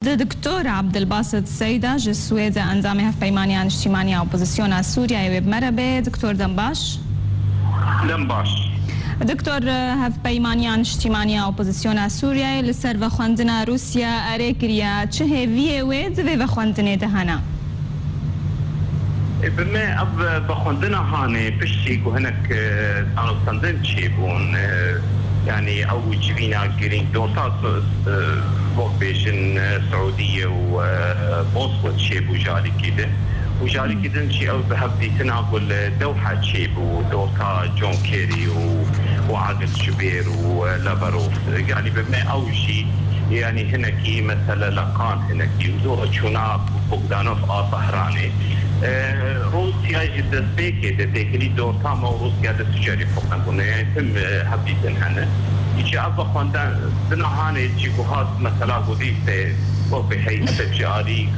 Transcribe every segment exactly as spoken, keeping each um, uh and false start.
Di Doktor Abdulbasit Seyda ji Swêd, endamê Hevpeymaniya Niştimanî ya Opozisyona Sûriyeyê, wê bi me re bê. Doktor, dem baş. Dem baş. Doktor, Hevpeymaniya Niştimanî ya Opozisyona Sûriyeyê li ser vexwendina Rûsya erê kiriye. Çi hêviyê wê di vê vexwendinê de hene? E, bi me ev vexwendina hanê piştî ku hinek, e, danûstendin çêbûn, e, yanî ew civîna girîng dorta, e, wek bêjin, e, Siûdiyê û, e, Moskwa çêbû jarîkî din. Û jarîkî din jî ew bi hevdîtina ku li Dewha çêbû, dorta John Kerry û, û Adil Jubêr û, e, Lavrov. Yanî bi me ew jî, yanî hinekî mesele leqan hinekî û dora çûna Bogdanov a Tehranê. E, Rûsya ji destpêkê de têkilî dorta me û Rûsya de tu carî xwe bûne. Yanî tim, e, hevdîtin hene. Îçe ev vexwendina hanê jî ku hat mesela ku dî tê wek bi heyete ji alî, e,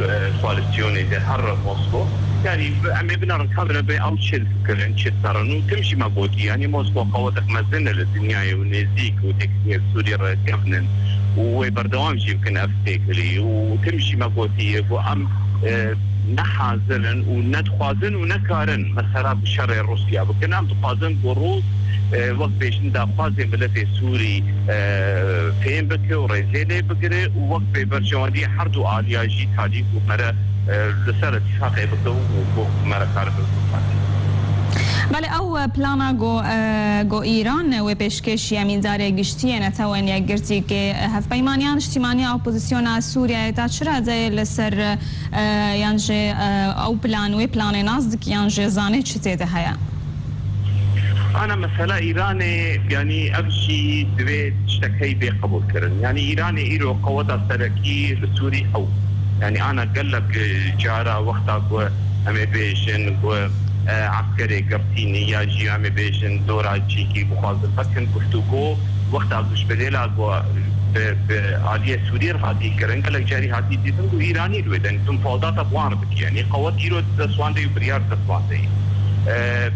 koalîsyonê de her Moskwa. Yanî em ê binerin kamera bê ew çi dikirin, çi dikirin û tim jî me gotî. Yanî Moskwa qewetek mezin e li dinyayê û nêzîk û têkiliya Sûriyê re kevnin û wê berdewam jî bikin ev têkilî û tim jî me gotî ku em, e, ne hazir in û ne dixwazin û ne karin mesela bi şerê Rûsya bikin. Em dixwazin ku Rûs, e, wek bêjin daxwazê miletê Sûrî, e, fêm bike û rêzê lê bigire û wek bê berjewendiyê her du aliya jî talî ku me re, e, li ser îtîfaqê bike û ku me re kar bike. Belê ew plana ku, e, ku Îran wê pêşkêşî emîndarê giştî yê Netewên Yekgirtî ke, e, Hevpeymaniya Niştimanî ya Opozisyona Sûriyeyê ta çi radeyê li ser, e, yan jî, e, ew plan, wê planê nas dike yan jî zanê çi tê de heye? Ana mesela Îranê, yanî ev jî divê tiştek hey bê qebûlkirin. Yanî Îranê îro qeweta serekî li Sûrî ew. Yanî ana gelek cara wexta ku em ê bêjin ku, e, eskerê girtînî ya jî em ê bêjin dora çîkî bixwazin vekin guftûgo, wexta ku ji bedêla ku bi, bi aliyê Sûriyê re hatî kirin, gelek carî hatî dîtin ku Îranî li wê de, yanî tu mufawedata bi wan re dikî. Yanî qewet îro di dest wan de û biryar di dest wan de ye. E,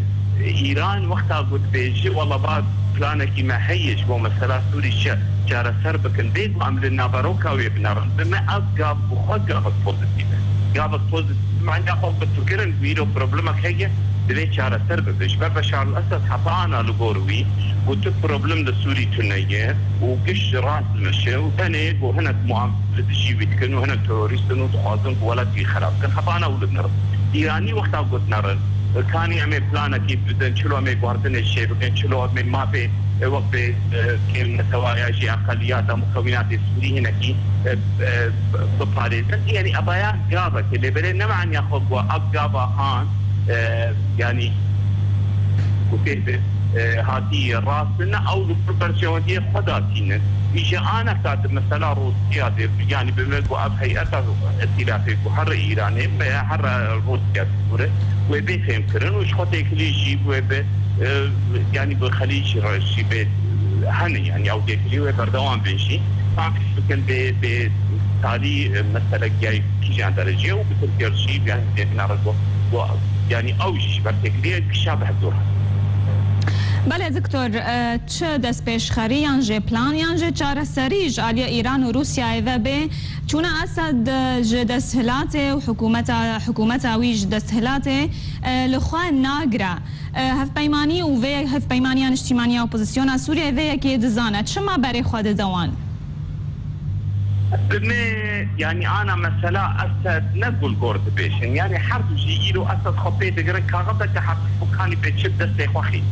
Îran wexta ku dibêje, wela ba planekî me heye ji bo mesela Sûrî çi çareser bikin, bê ku em li naveroka wê binerin, bi me ev gav bi xwe gavek pozîtîf e. Gavek pozîtîf, manya xwe bi tu kirin ku îro problemek heye, divê çareser bibe. Ji ber Beşar el-Esed heta ana li gor wî ku tu problem li Sûrî tune ye û giş ji rast dimeşe û tenê ku hinek muam li dijî wî dikin û hinek terorîst in û dixwazin ku welat wî xerab bikin. Heta ana û li nerin. Îranî wexta ku dinerin, kanî em ê planekî bidin, çilo em ê guhardinê çê bikin, çilo em ê mafê, e, wek bê, e, kêm netewa ya jî eqeliyata mukewînatê Sûrî hinekî, e, e, biparêzin. Yanî evaya gavek e, lê belê ne manya xwe ku ev gava han, e, yanî ku pê bi, e, hatî rast ne, ew li gor berjewendiyê xwe datînin. Îje ana kat mesela Rûsya dê, yanî bi me ku ev heyeta îtîlafê ku here Îranê, me here Rûsya dikure, wê bê fêmkirin û ji xwe têkilî jî wê bi, e, yanî bi Xelîc re jî bê, e, hene, yanî ew têkilî wê berdewam bin jî. Tam fîs bikin bê, bê talî, e, meselek ya kîjan derecê û bi Tirkiye jî, yanî têkine re ku, ku, yanî ew jî ji ber têkiliyê gişa bi hevdû re. Belê doktor, e, çi destpêşxerî yan jî plan yan jî çareserî ji aliyê Îran û Rûsyayê ve bê, çûna Esed, e, ji desthilatê û hikûmeta, hikûmeta wî ji desthilatê, e, li xwe nagire. E, hevpeymanî û vê yek, Hevpeymaniya Niştimanî ya Opozisyona Sûriyeyê vê yekê dizane. Çima berê xwe dide wan? Bi me, yanî ana mesela Esed ne gulgor dibêjin. Yanî her du jî îro Esed xwe pê digirin, kaxizeke hesî û kanî pê çi destê xwe xî.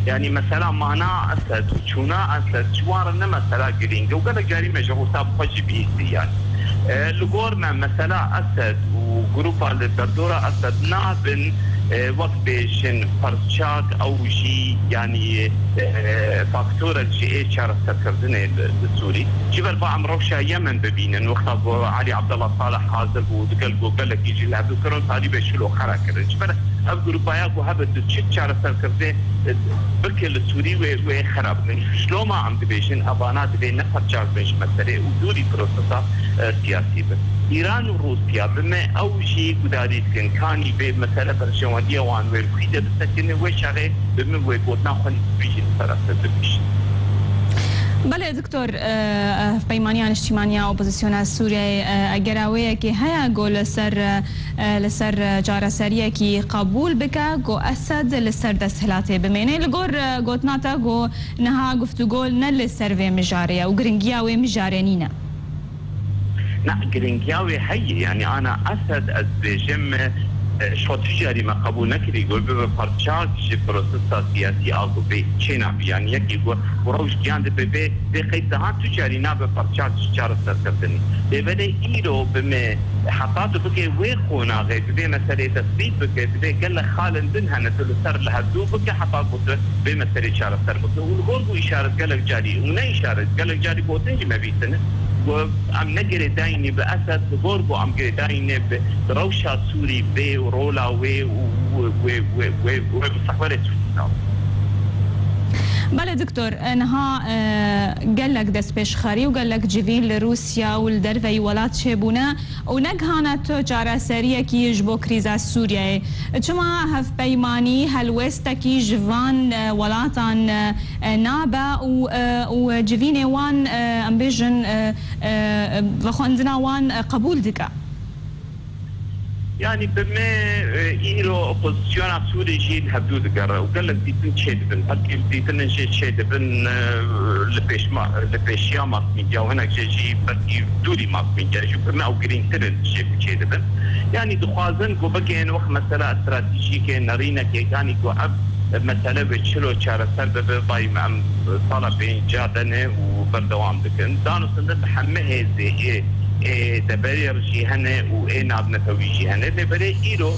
Yanî mesela mana Esed û çûna Esed ji wan re ne mesela girîng e û gelek carî me ji Rûsa bi xwe jî bihîstî yanî. E, li gor me mesela Esed û grupa li derdora Esed nabin, e, wek bêjin parçak ew jî, yanî, e, faktorek ji ê çareserkirdinê li, li Sûrî. Ji ber ba em rewşa Yemen bibînin, wexta ku Alî Abdullah Salih hazir bû, digel ku gelekî jî li hevdû kirin, talîbê şilo xera kirin. Ji ber ev grûpaya ku hebe tu çi çareserkirdê, e, bike li Sûrî wê, wê xera bikin. Ji loma em dibêjin, evana divê ne parçak bin ji meselê û dûrî prosesa, e, siyasî bin. Îran û Rûsya bi me ew jî gudarî dikin, kanî vê mesele berjewendiya wan wê li xwî de bisekine, wê çaxê bi min wê gotina xwe bibîjin, seraser bibîjin. Belê doktor, e, e, Hevpeymaniya Niştîmaniya Opozisyona Sûriyeyê, e, eger awêyekê heye ku li ser, e, e, li ser, e, çareseriyekî qebûl bike ku Esed li ser desthilatê bimêne. Li gor, e, gotina te ku niha guftûgo ne li ser vê mijarê ye û giringiya wê mijarê nîne. Na, giringiya wê heye, yanî ana Esed, ez dibêjim, e, ji xwe tu carî me qebûl nekirî, got bibe parçak ji prosesa siyasî a ku vê çênabî, yanî yekî ku, ku rewş giyan dibe vê, vê qeysa han tu carî nabe parçak ji çareserkirtinê. Lê belê îro bi me heta tu bike wê qonaxê, bi vê meselê tesbît bike, divê gelek xalên din hene tu li ser li hevdû bike heta ku tu vê meselê çareser bike. Û li gor ku îşaret gelek carî, û ne îşaret, gelek carî gotin jî me bîstine, ku em ne girêdayî ne bi Esed, li gor ku em girêdayî ne bi, bi rewşa Sûrî vê û rola wê û wê, wê, wê, wê, wê mustaqbelê Sûrî. Belê doktor, e, niha, e, gelek destpêşxerî û gelek civîn li Rûsya û li derveyî welat çêbûne û negihane tu çareseriyekî ji bo krîza Sûriyeyê. Çima hevpeymanî helwêstekî ji van, e, welatan, e, e, nabe û, e, û civînê wan, e, em bêjin, e, e, vexwendina wan, e, qebûl dike? Yanî bi me, e, îro opozisyona Sûrî jî li hevdû digere û gelek dîtin çêdibin. Belkî dîtinin jê çêdibin, e, li pêşma-, li pêşiya mass media û hinek jê jî belkî dûrî mass media jî bi me ew girîngtir in jê ku çêdibin. Yanî dixwazin ku bigihên wek mesela stratejîkê, nerînekê, yanî ku ev mesele bi çilo çareser bibe, vay me em sala pênca de ne û berdewam dikin. Danûstandin bi hemî hêzê ê, ê deverê re jî hene û ê navnetewî jî hene. Lê belê îro,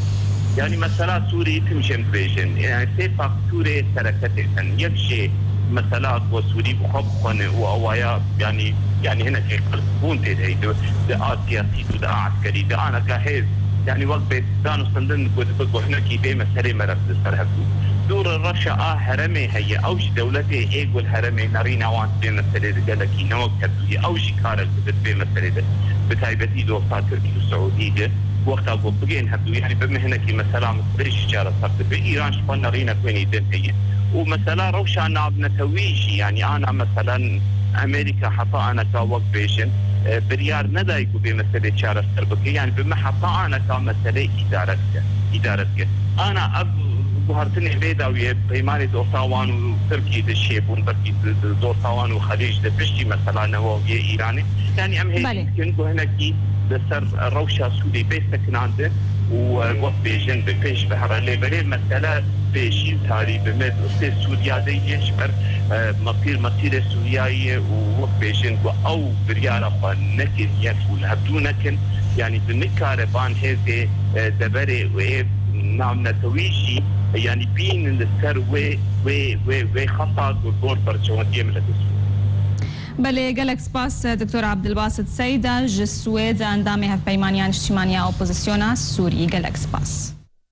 yanî mesela Sûrî tim jê dibêjin. Yanî sê faktorê sereke tê hene. Yek jê mesela ku Sûrî bi xwe bixwene û awaya, yanî, yanî hinekî qirkbûn tê de heye di, di a siyasî û di a eskerî, di aneka hêz. Yanî wek bê danûstandin ku dibe ku hinekî vê meselê meref li ser hev bû. Dû re reşa a herêmê heye, ew jî dewletê ê ku li herêmê nerîna wan vê meselê de gelekî ne wek hev bûye, ew jî karek dibe vê meselê de. Bi taybetî dosta Tirkî û Siûdî de, wexta ku bigên hev dû, yanî bi me hinekî mesela mesele jî çareser dibe. Îran ji xwe nerînek wê nî din heye. Û mesela rewşa navnetewî jî, yanî ana mesela Amerîka heta aneka wek bêjin, e, biryar nedayî ku vê meselê çareser bike. Yanî bi me heta aneka mesele îdare dike, îdare dike. Ana ev guhertinê vê dawiyê peymanê dosta wan û Tirkî de çêbûn, belkî di, di dosta wan û Xelîc de piştî mesela newawiyê Îranê. Yanî em hêvî Belê. dikin ku hinekî li ser rewşa Sûrî bê sekinandin û, e, wek bêjin bi pêş bihere. Lê belê mesele pêşî tarî bi me doxê Sûriya de yê ji ber, e, mesîr, mesîrê Sûriyayê û wek bêjin ku ew biryara xwe nekin yek û li hevdû nekin, yanî tu nikare van hêzê, e, deverê û ê navnetewî jî, yanî bînin li ser wê, wê, wê, wê xeta ku gor berjewendiyê miletê Sûrî. Belê, gelek spas, Doktor Abdulbasit Seyda ji Swêd, endamê Hevpeymaniya Niştîmaniya Opozisyona Sûrî. Gelek spas.